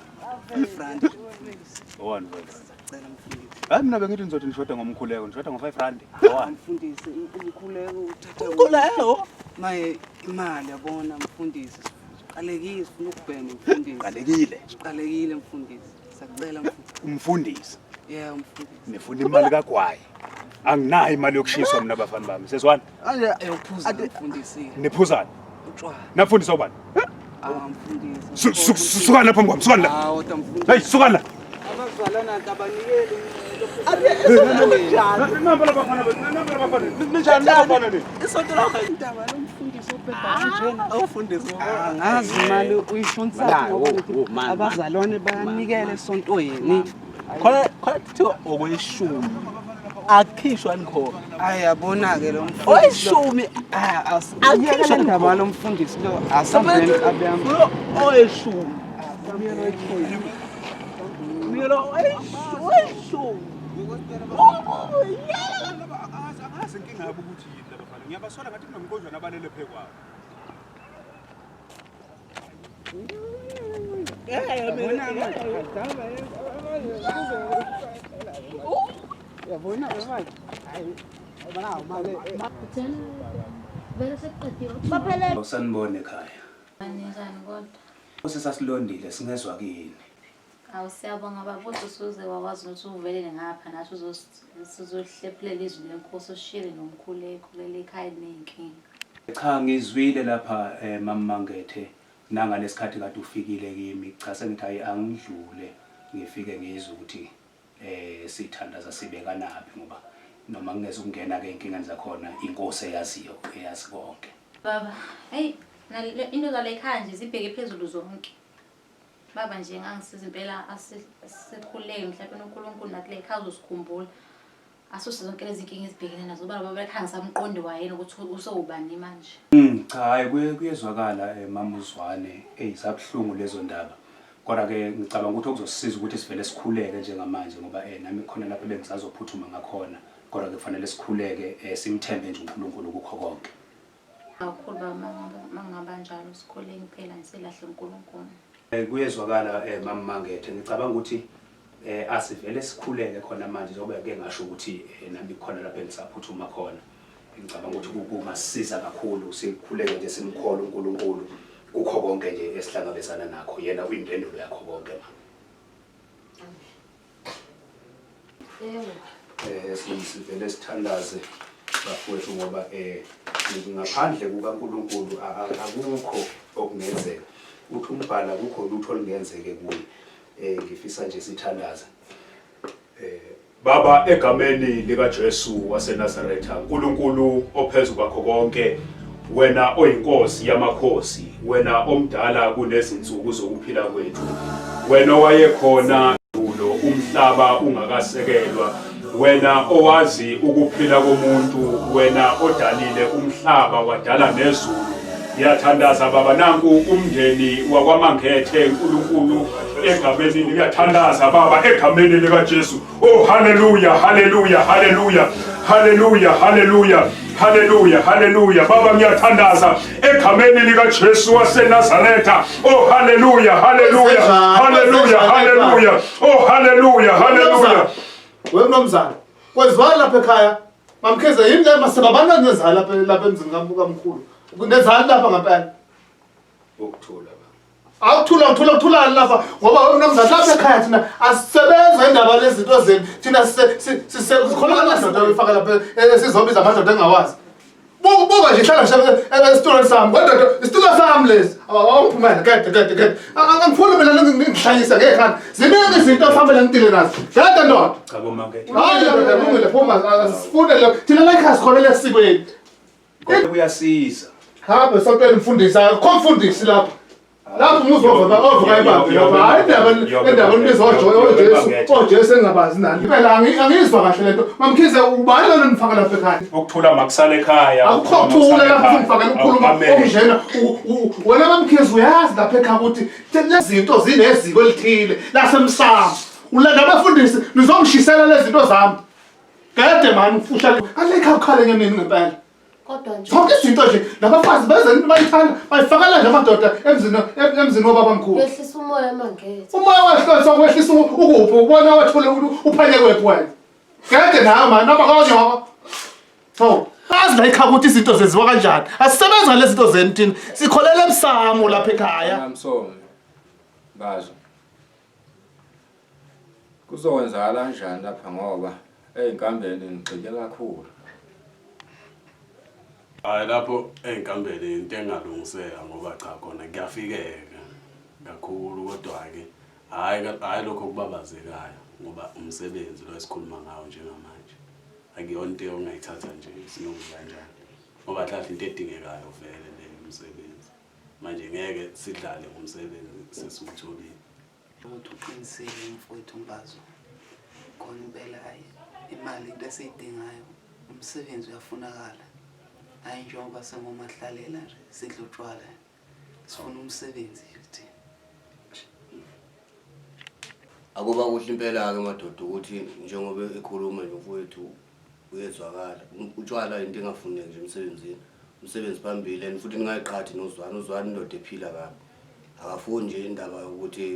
5 rand mfundisi. Owani 5 rand. Cela mfundisi. Hayi mina bengithi nizothi nishoda ngomkhuleko, nishoda ngo-5 rand. Owani. Mfundisi umkhuleko uthatha Umkhuleko? Maye imali yabona mfundisi. Siqalekile sifuna ukubhema mfundisi. Qalekile. Siqalekile mfundisi. Siyacela mfundisi. Umfundisi. Yeah mfundisi. Nifuna imali kagwayi. Anginayo imali yokushiswa mina bafana bami. Sezwana? Manje ayophuza mfundisi. Niphuzani. Utshwala. Nafundiswa ubani? Ah mfundisi. Sukani lapha phambi kwami, sukani la. Ah kodwa mfundisi. Hey, sukani la. Abazalwana abanikeli Namba labafana, namba labafana. Ninjani labafana ni? Isonto lakho indaba lomfundisi obhebha kanjena. Awufundisi. Angazi imali uyishonisa Mana, wo, wo, mana. Abazalwane bayanikela esontweni. Khona khona kuthiwa okweshumi. Akukhishwa nikhona. Hayi yabona-ke lo mfundisi. Oyeshumi. Ah, asiyeke le ndaba lo mfundisi lo. Asambeni abiyami. Oyeshumi. Mina oyeshumi. Angazi inkinga yabo ukuthi yini labafana. Ngiyabasola ngathi kunomqondwana abalele phe kwabo. Yabona manje. Vele sekuqediwe. Baphelele. Awusanibone ekhaya. Ninjani kodwa? Usesasilondile singezwa kini. Awu siyabonga baba ukuthi usuze wakwazi ukuthi uvelele ngapha nathi uzohlephulela izwi lenkosi ushiyele nomkhuleko kuleli khaya eliney'nkinga. Cha ngizwile lapha mama Mangethe nangalesikhathi kade ufikile kimi. Cha sengithi hayi angidlule ngifike ngizwe ukuthi sithandaza sibekanaphi ngoba noma ngingeze ukungena ke inkingeni zakhona inkosi eyaziyo eyazi konke. Baba, hey into zale ekhaya nje zibheke phezulu zonke. Baba nje ngangisiza impela asikhuleke mhlawumbe uNkulunkulu nakule ekhaya uzosikhumbula. Asuse zonke lezi nkinga ezibhekene nazo baba baba ekhaya ngisamqondi wayena ukuthi usewubani manje. Cha hayi kuyezwakala mama uZwane eyisabuhlungu lezo ndaba. Kodwa ke ngicabanga ukuthi okuzosisiza ukuthi sivele sikhuleke njengamanje ngoba nami khona lapho bengisazophuthuma ngakhona. Kodwa ke kufanele sikhuleke simthembe nje uNkulunkulu kukho konke. Kakhulu baba mangaba njalo sikhuleni phela nisilahle uNkulunkulu. Kuyezwakala mama Mangethe, ngicabanga ukuthi asivele sikhuleke khona manje njengoba ke ngasho ukuthi nami khona lapha engisaphuthuma khona. Ngicabanga ukuthi kungasisiza kakhulu sikhuleke nje simkhole uNkulunkulu kukho konke nje esihlangabezana nakho, yena uyimpendulo yakho konke mama. Yebo. Sivele sithandaze bafowethu ngoba ngaphandle kukaNkulunkulu akukho okungenzeka. Uthi umbhala akukho lutho olungenzeke kuye. Ngifisa nje sithandaze. Baba, egameni likaJesu waseNazaretha, uNkulunkulu ophezu kwakho konke, wena oyinkosi yamakhosi, wena omdala kunezinsuku zokuphila kwethu, wena owayekhona endulo umhlaba ungakasekelwa, wena owazi ukuphila komuntu, wena odalile umhlaba wadala nezulu. Ngiyathandaza baba, nanku umndeni wakwaMangethe, uNkulunkulu egameni, ngiyathandaza baba egameni likaJesu. Oh haleluya, haleluya, haleluya, haleluya, haleluya, haleluya, haleluya. Baba ngiyathandaza egameni likaJesu waseNazaretha. Oh haleluya, haleluya, haleluya, haleluya. Oh haleluya, haleluya. We mnumzane, kwenziwani lapha ekhaya? Mamkhize yini le masebabana nezali lapha lapha emzini kamkhulu? Nezali lapha ngempela. Ukuthula baba. Awuthula uthula uthulani lapha ngoba we mnumzane lapha ekhaya thina asisebenza indaba lezinto zenu. Thina sikhona amadoda oyifaka lapha esizobiza amadoda engawazi. Buka nje hlala nje esitulweni sami. Kodwa isitulo sami lesi. Awuphumela gede gede gede. Angifuni mina ngihlanyisa ngekhanda. Ziningi izinto okufanele ngidile nazo. Gede ndoda. Cha bo Mangethe. Hayi ndoda kulungile phuma asifune lo. Thina la ekhaya sikholele esikweni. Kodwa kuyasiza. Hamba esontweni mfundisi, akukho mfundisi lapha. Lapho umuzi ovuka ovuka ibambe lapha. Hayi indaba indaba onibiza oJesu, oJesu engabazi nani. Phela angizwa kahle lento. Mamkhize ubani lona nifaka lapha ekhaya? Ukuthula makusale ekhaya. Akukho kuthula lapho ungifakela ukukhuluma okunjena. Wena Mamkhize uyazi lapha ekhaya ukuthi lezi zinto zineziko elithile lasemsamo. Ulanda abafundisi nizongishisela lezi zinto zami. Gede mani ufusha. Alekha ukhale ngenini ngempela. Kodwa nje Zonke izinto nje nabafazi benza into bayithanda bayifakela nje amadoda emzini emzini wobabamkhulu. Yehlisa umoya Mangethe. Umoya wehlisa wehlisa ukuphi ubona wethule uphanye kwephi wena. Gede nawe mani naba konyoko. Hawu, azi la ekhaya ukuthi izinto zenziwa kanjani. Asisebenza lezi zinto zenu thina. Sikholele emsamo lapha ekhaya. Msomi. Bazo. Kuzokwenzakala kanjani lapha ngoba ey'nkambeni ngigxile kakhulu. Hhayi lapho ey'nkambeni into engalungiseka ngoba cha khona kuyafikeka kakhulu kodwa-ke hhayi hhayi lokho okubabazekayo ngoba umsebenzi lo esikhuluma ngawo njengamanje akuyona into ongayithatha nje isinomi kanjani ngoba kahle into edingekayo vele leyo umsebenzi manje ngeke sidlale ngomsebenzi sesiwutholile. Ukuthi uqinisile mfowethu Mbazo. Khona impela hayi imali into esiyidingayo umsebenzi uyafunakala. Hayi njengoba sengomahlalela nje sidla utshwala. Sifuna umsebenzi nje thina. Akuba kuhle impela-ke madoda ukuthi njengoba ekhuluma nje umfowethu uyezwakala. Utshwala into engafuneki nje emsebenzini. Umsebenzi phambili and futhi ningayiqhathi noZwane. UZwane indoda ephila kabi. Akafuni nje indaba yokuthi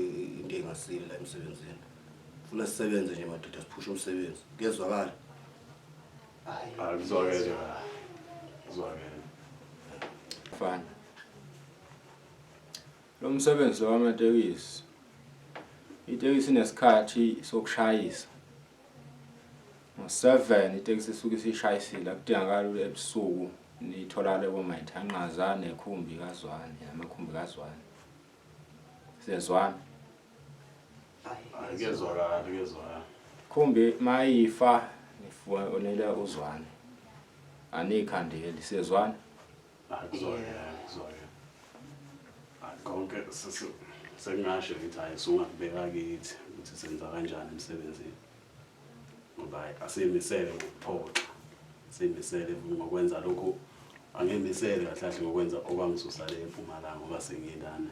into engasile la emsebenzini. Funa sisebenze nje madoda siphushe umsebenzi. Kuyezwakala? Hayi kuzwakele kahle. Kuzwakele. Mfana. Lo msebenzi wamatekisi. Itekisi inesikhathi sokushayisa. Ngo-7 itekisi isuke isishayisile akudingakali ukuthi ebusuku nitholakale komayithanqaza nekhumbi kaZwane namakhumbi kaZwane. Siyezwana? Hayi kuyezwakala kuyezwakala. Khumbi mayifa nifonele uZwane. Anikhandeli siyezwana? Hayi kuzwakala kuzwakala. Hayi konke sekungasho ngithi hayi sungakubeka kithi ukuthi senza kanjani emsebenzini. Ngoba hayi asimisele ngokuphoxa. Simisele ngokwenza lokhu angimisele kahle kahle ngokwenza okwangisusa le eMpumalanga ngoba sengilana.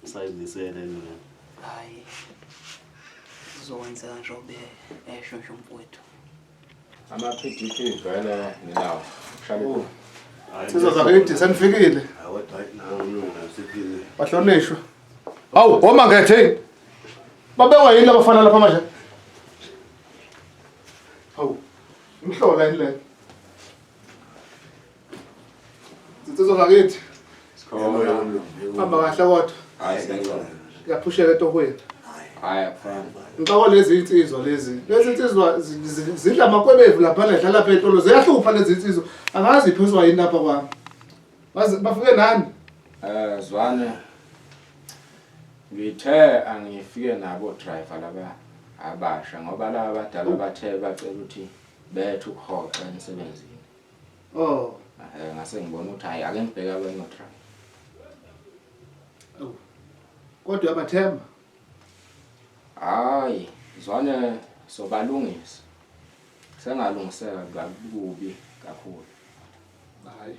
Usayimisele mina. Hayi. Kuzokwenzeka njengoba esho nje umfowethu. Ama-PDP vele nginawo. Shale. Sizwa zakithi senifikile. Bahlonishwa. Hawu, oMangethe yini? Babekwa yini labafana lapha manje? Hawu, imhlola yini le? Zinsizwa zakithi. Hamba kahle kodwa. Kuyaphusheka etohweni. Hayi akufani. Ngixakwa lezi insizwa lezi. Lezi insizwa zidla amakwebevu lapha ledla lapha etolo. Ziyahlupha lezi insizwa. Angazi iphuzwa yini lapha kwami. Baze bafike nani? Zwane. Ngithe angifike nabo driver laba abasha ngoba laba abadala bathe bacela ukuthi bethu ukuhoxa emsebenzini. Oh. Ngase ngibona ukuthi hayi ake ngibheke abanye driver. Kodwa uyabathemba? Hayi, Zwane sobalungisa. Sengalungiseka kakubi kakhulu. Hayi.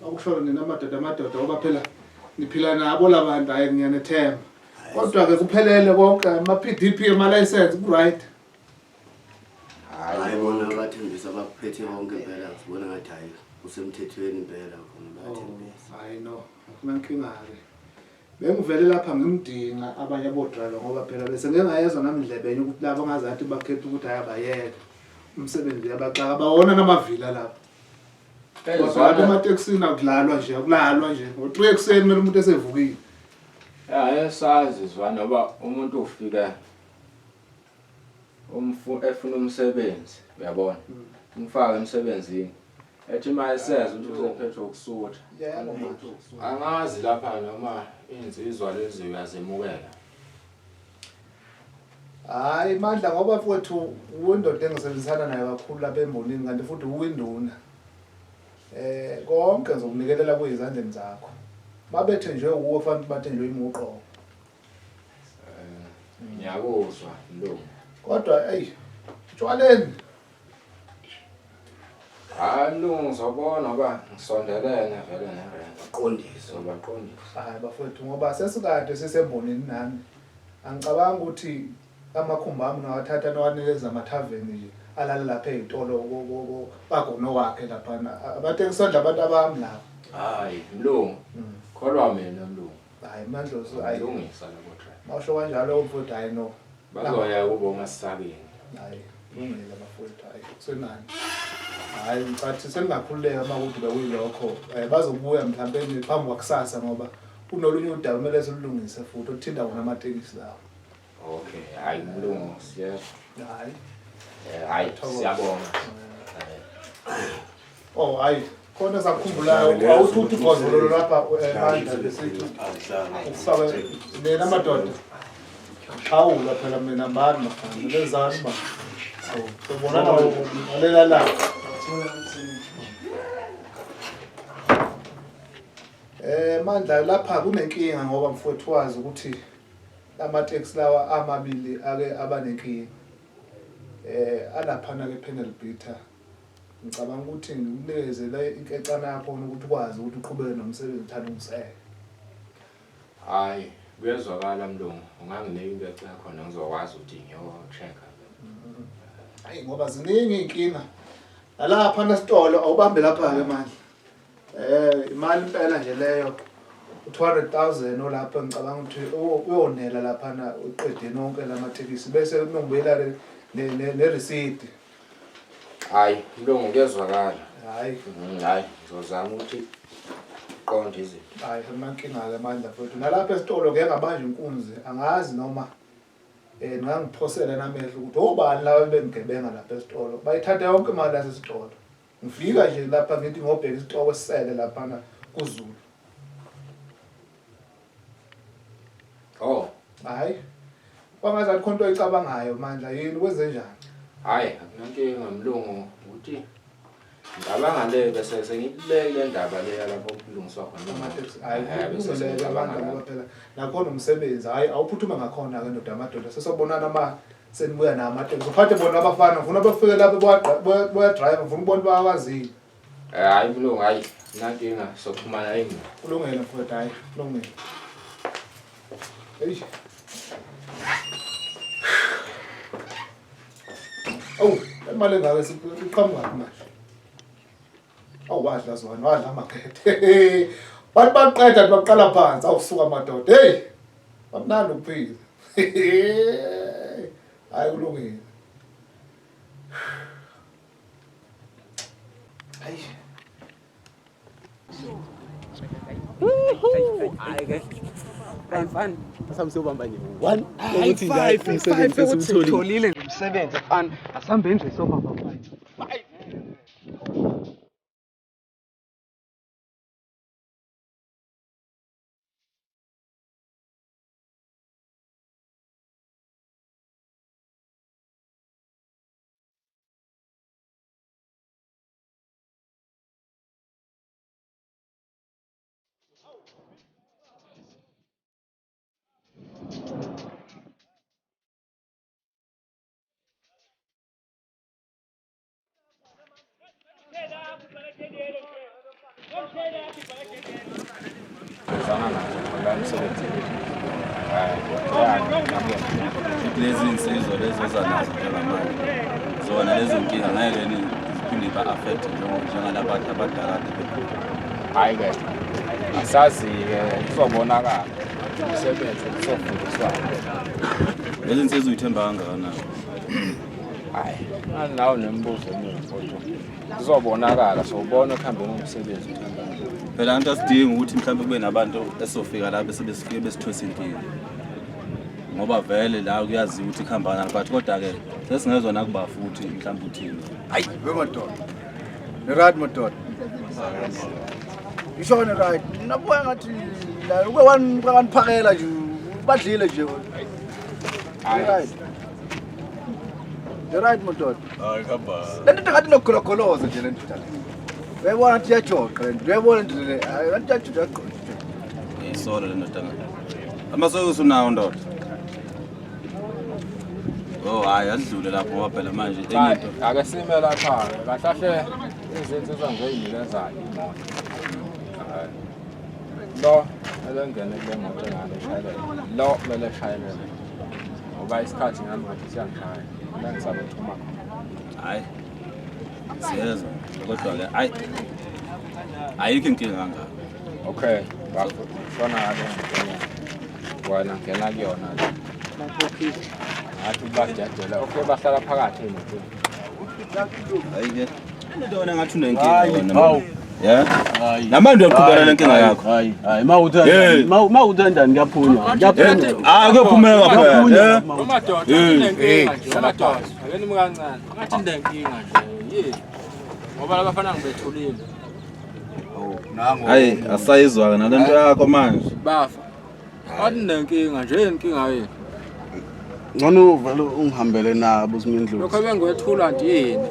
Akusho nina amadoda amadoda ngoba phela niphila nabo labantu hayi ngiyanethemba. Kodwa ke kuphelele konke ama PDP ama license ku right. Hayi bona bathembisa bakuphethe konke impela sibona ngathi hayi kusemthethweni impela khona bayathembisa. Hayi no, akunankinga ke. Bengivele lapha ngimdinga abanye abo-driver ngoba phela bese ngike ngayezwa nami ndlebenye ukuthi laba ngazathi bakhetha ukuthi hhayi abayeke umsebenzi uyabaxaka bawona namavila lapha. Kodwa lapha ematekisini akulalwa nje akulalwa nje ngo-3 ekuseni kumele umuntu esevukile. Ya esazi Zwane ngoba umuntu ufika efuna umsebenzi uyabona umfake emsebenzini ethi uma eseza ukuthi usephethwe ukusutha angazi lapha noma insizwa lezi uyazemukela. Hayi Mandla ngoba mfowethu uyindoda engisebenzisana nayo kakhulu lapha embonini kanti futhi uwinduna. Konke ngizokunikelela kuyizandleni zakho. Babethe nje uwe fanele bathe nje imuqobo. Ngiyakuzwa mlungu. Kodwa eyi tshwaleni. Hayi mlungu ngizobona ngoba ngisondelene vele nerent. Baqondise. Baqondise. Hayi bafowethu ngoba sesikade sisembonini nami. Angicabangi ukuthi amakhumbi ami nawathatha nawanikeza amathaveni nje alala lapha ey'tolo bagono wakhe laphana. Abatekisondla abantu abami lapha. Hayi mlungu. Kholwa mina mlungu. Hayi Mandlozi hayi. Lungisa labo driver. Mawusho kanjalo mfowethu hayi no. Bazoya kubo umasisabeni. Hayi lungile bafowethu hayi kusenani. Hayi ngicathi seningakhululeka uma kuthi bekuyilokho. Bazobuya mhlawumbe phambi kwakusasa ngoba kunolunye udaba kumele silulungise futhi oluthinta wona amatekisi lawo. Okay, hayi mlungu siyezwa. Hayi. Hayi siyabonga. Oh hayi khona sakukhumbulayo awuthi uthi ugozololo lapha Mandla besithi ufake nina madoda. Xhawula phela mina mbani mafana lezani ba. Sobonana ngalela langa. Mandla lapha kunenkinga ngoba mfowethu wazi ukuthi lamateksi lawa amabili ake abanenkinga. Alaphana ke panel beater. Ngicabanga ukuthi ngikunikeze inkecana yakho ukuthi ukwazi ukuthi uqhubeke nomsebenzi uthanda ungiseke. Hayi, kuyezwakala mlungu. Unganginika inkece yakhona ngizokwazi ukuthi ngiyo-check-a. Hayi ngoba ziningi iy'nkinga. Nalapha nesitolo awubambe lapha-ke Mandla. Imali impela nje leyo. U-200,000 olapha ngicabanga ukuthi uyonela laphana uqede nonke lamatekisi bese nongibuyela ne-receipt. Hayi, mlungu kuyezwakala. Hayi. Hayi, ngizozama ukuthi qonde izinto. Hayi, amankinga-ke Mandla mfowethu. Nalapha esitolo ngeke ngabanjwa inkunzi, angazi noma ningangiphosela namehlo ukuthi obani laba bengigebenga lapha esitolo. Bayithatha yonke imali yasesitolo. Ngifika nje lapha ngithi ngobheka isitoko esisele laphana kuZulu. Oh. Hayi. Kwangazathi khona into oyicabangayo Mandla yini kwenze njani? Hayi, akunankinga mlungu ukuthi ngicabanga le bese sengibeke le ndaba le yalapho kulungiswa khona amateksi. Hayi, bese kulungile sengicabanga Mandla ngoba lapho. phela nakhona umsebenzi hayi awuphuthuma ngakhona ke ndoda amadoda. Sesobonana ma senibuya nawo amateksi. Uphathe bona abafana ngifuna bafike lapho boya drive ngifuna ukubona bakwazile. Hayi mlungu hayi nankinga soxhumana yini. Kulungile mfowethu hayi kulungile. Eish. Awu, imali engaka iqhamuka manje. Awu. Wadla Zwane, wadla amakhethe. Bathi baqeda baqala phansi, awusuka madoda. Hey! Bamnandi ukuphila. Hayi kulungile. Hayi. Hayi ke. Hayi mfana. Asambe siyobamba nje. One. Hayi Ukuthi la five, umsebenzi five, esiwutholile. utholile nje umsebenzi mfana. Asambe nje sobamba five. Zana nazo la emsebenzini. Lezi insizwa lezi oza nazo njengamanje zona lezo nkinga ngeke ni ziphinde ba-affect njengalaba abadala kade bekhona. Hayi ke. Asazi-ke kuzobonakala. Umsebenzi kuzofundiswana. Lezi nsizwa uyithemba kangakanani? Hayi, nawe nemibuzo eminingi kodwa kuzobonakala sowubona ekuhambeni komsebenzi ukuthi Phela anti asidingi ukuthi mhlawumbe kube nabantu esizofika la bese besifike besithwesa inkinga. Ngoba vele la kuyaziwa ukuthi kuhamba kanjani but kodwa-ke sesingezwa nakuba futhi mhlawumbe uthini. Hayi, we madoda. Ni right madoda. Ngisho ni right. Nabuya ngathi la uke waniphakela nje badlile nje. Ni right. Ni right madoda. Hayi kuhamba. Le nto ngathi nokugologoloza nje le nto le. Uyayibona ngathi iyajoqa le nto. Uyayibona nto le. Hayi ngathi iyajoqa iyajoqa. Ngiyisola le ndoda. Amasokisi unawo ndoda. Oh hayi adlule lapho ngoba phela manje enye into. Ake sime lapha-ke kahle kahle izinsizwa nje ey'nikezayo imoto. Hhayi. Lo kumele ngene kule moto engane eshayelele. Lo kumele eshayelele. Ngoba isikhathi nami ngathi siyangishaya. La ngisabe ngiphuma khona. Hayi. Siyezwa kodwa ke hayi ayikho inkinga kangaka. Okay, bafo. Shona ngale ngena. Wena ngena kuyona le. Ngathi ubadedela. Okay, bahlala phakathi emotweni. Hayi ke. Into wena ngathi unenkinga Hayi, wena. hawu. Yeah. Namanje uyaqhubeka nenkinga yakho. Hayi, hayi, mawuthi mawuthi kanjani kuyaphunywa. Kuyaphunywa. Ah, kuyophumeka phela. Yeah. Umadoda Eh. unenkinga nje, umadoda. Ake nime kancane. Ngathi unenkinga nje. Yini? Ngoba labafana ngibethulile. Hayi, asayizwa ke nalento yakho manje. Bafa. Ngathi unenkinga nje, yini inkinga yini? Ngcono vele ungihambele nabo uSimindlozi. Lokho bengiwethula nje yini?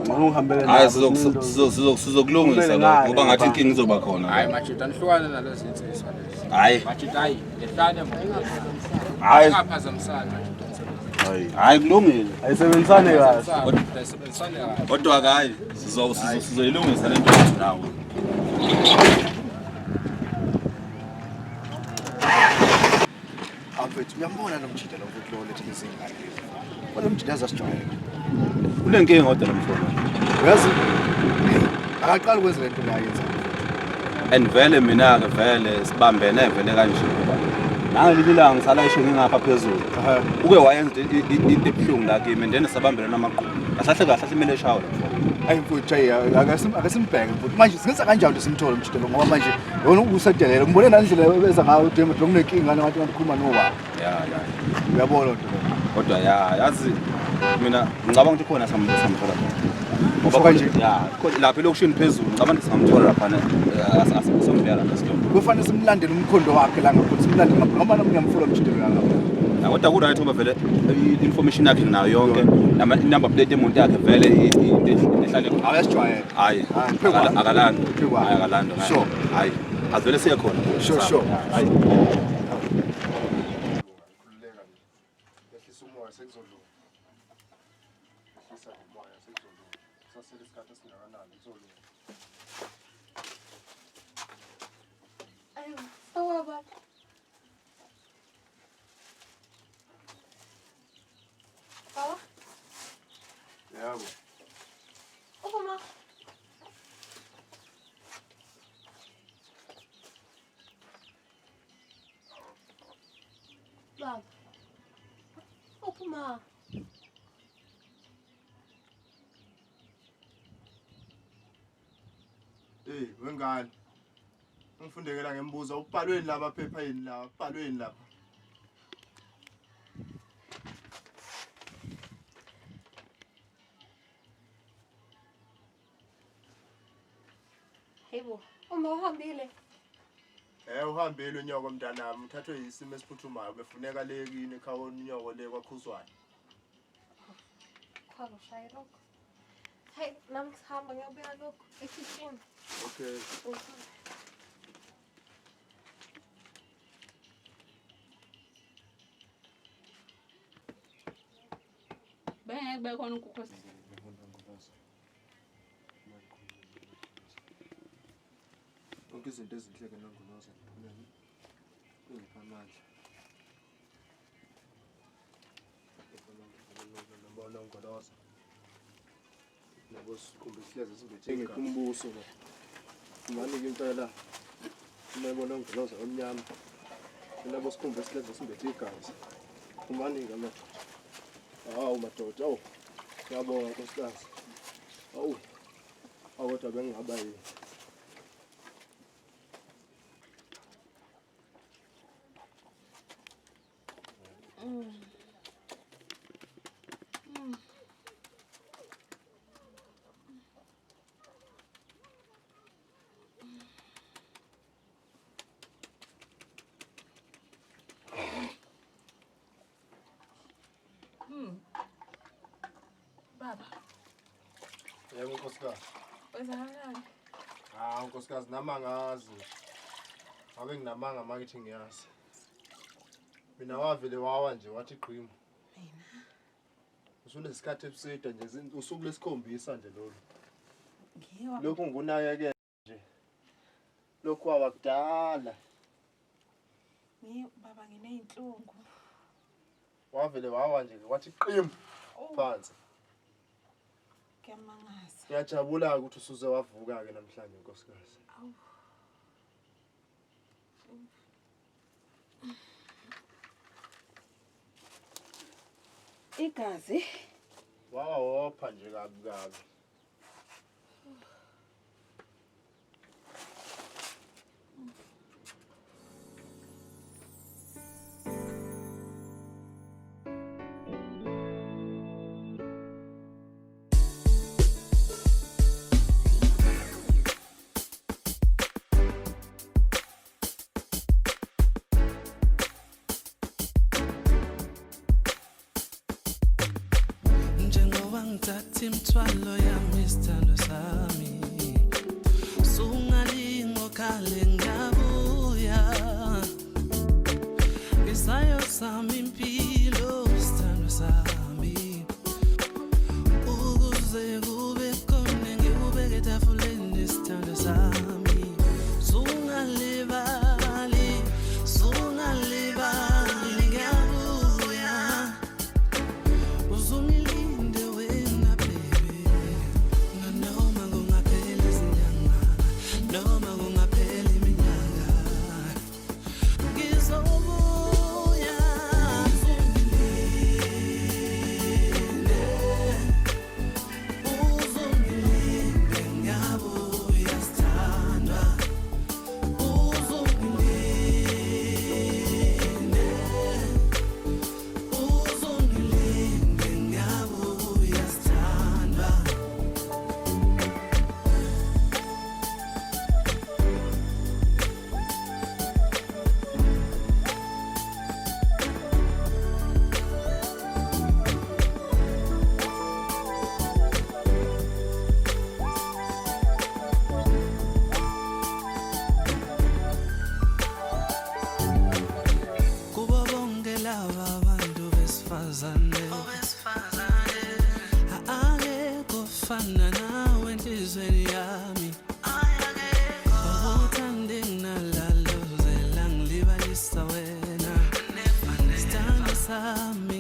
Ngcono ungihambele nabo. Hayi sizokulungisa lokho ngoba ngathi inkinga izoba khona. Hayi majita nihlukane nalezi insizwa lezi. Hayi. Majita hayi, ngehlane emotweni. Hayi. Ningaphazamisani majita emsebenzini. Hayi kulungile. Ayisebenzisane kahle. Ayisebenzisane kahle. Kodwa ke hayi sizoyilungisa lento yethu nawe. Mfethu uyambona lo mjida lo mfethu lo lethe izingane lezi. Wena mjida azasijwayela. Unenkinga kodwa lo mfowethu. Uyazi akaqali ukwenza lento la ayenza. And vele mina ke vele sibambene vele kanje. Nangelinye ilanga ngisala isho ngingapha phezulu. Uke wayenza into ebuhlungu la kimi and then sabambelana namaqhubu. Kahle kahle kumele eshawe lo mfowethu. Hayi mfethu hayi akasimbheke mfethu. Manje singenza kanjani ukuthi simthole umjida lo ngoba manje yona usedelele. Ngibone nandlela beza ngayo uDembe lo kunenkinga ngathi ngathi ukhuluma nobaba. Ya ya. Uyabona lo nto leyo. Kodwa ya yazi mina ngicabanga ukuthi khona samthola khona. Usho kanje? Ya, lapha elokishini phezulu ngicabanga ukuthi singamthola laphana asombheka lapha esitolo. Kufanele simlandele umkhondo wakhe la ngakhona simlandele ngapha ngoba nami ngiyamfuna umjida lo ngapha. Ya, kodwa ku-right ngoba vele i-information yakhe nginayo yonke nama i-number plate yemoto yakhe vele into ehlale. Awuyasijwayela. Hayi. Akalando. Hayi akalando. Sure. Hayi. Azivele siye khona. Sure, sure. Hayi. Yehlisa umoya sekuzolunga. Yehlisa umoya sekuzolunga. Kusasele isikhathi esingakanani kuzolunga. Ayo, baba. Baba, Yebo. uphi ma? Uma. Hey, wengane. Ungifundekela ngembuzo ubhalweni lapha phepha yini la? Ubhalweni lapha. Hayibo, uma uhambile. Uhambile unyoko mntanami, uthathwe yisimo esiphuthumayo befuneka le kini ekhaya unyoko le kwaKhuzwane. Khona ushaye lokho. Hey, nami ngisahamba ngiyobeka lokho ekhishini. Okay. Bengeke kube khona unkukhu. Zonke izinto ezinhle ke nongoloza ngiphumele. Ungipha amandla. Nongoloza. Nabo sikhumbe sihleze simbethe ngekho umbuso la. Manike impela. Uma ebona ongoloza omnyama. Nabo sikhumbe sihleze simbethe igazi. Umanike amadoda. Hawu madoda, awu. Ngiyabonga nkosikazi. Awu. Awu kodwa bengingaba yini. Baba. Yebo nkosikazi. Kwenzakalani? Hawu nkosikazi nami angazi. Ngabe nginamanga makithi ngiyazi. Mina wavele wawa nje wathi gqimu. Mina. Usunesikhathi eside nje usuku lesikhombisa nje lolu. Ngiwa. Lokhu ngikunakekela nje. Lokhu wawa kudala. Ngi baba ngineyinhlungu. Wavele wawa nje wathi qim phansi. Kuyamangaza. Ngiyajabula ukuthi usuze wavuka ke namhlanje nkosikazi. Awu. Igazi. Wawopha nje kabi kabi. Ngithatha imithwalo yami isithando sami sungalingokhale ngiyabuya isayo sami impilo isithando sami ukuze kube khona ngikubeke etafuleni isithando sami sungalibali sungalibali ngiyabuya uzungilinde wena baby noma kungapheli izinyanga noma kungapheli iminyaka ngizobuya uzungilinde uzungilinde ngiyabuya sithandwa uzungilinde uzungilinde ngiyabuya sithandwa. Kubo bonke laba bantu besifazane akekho ofana nawe enhliziyweni yami uthande nginalalo zela ngilibalisa wena sithando sami.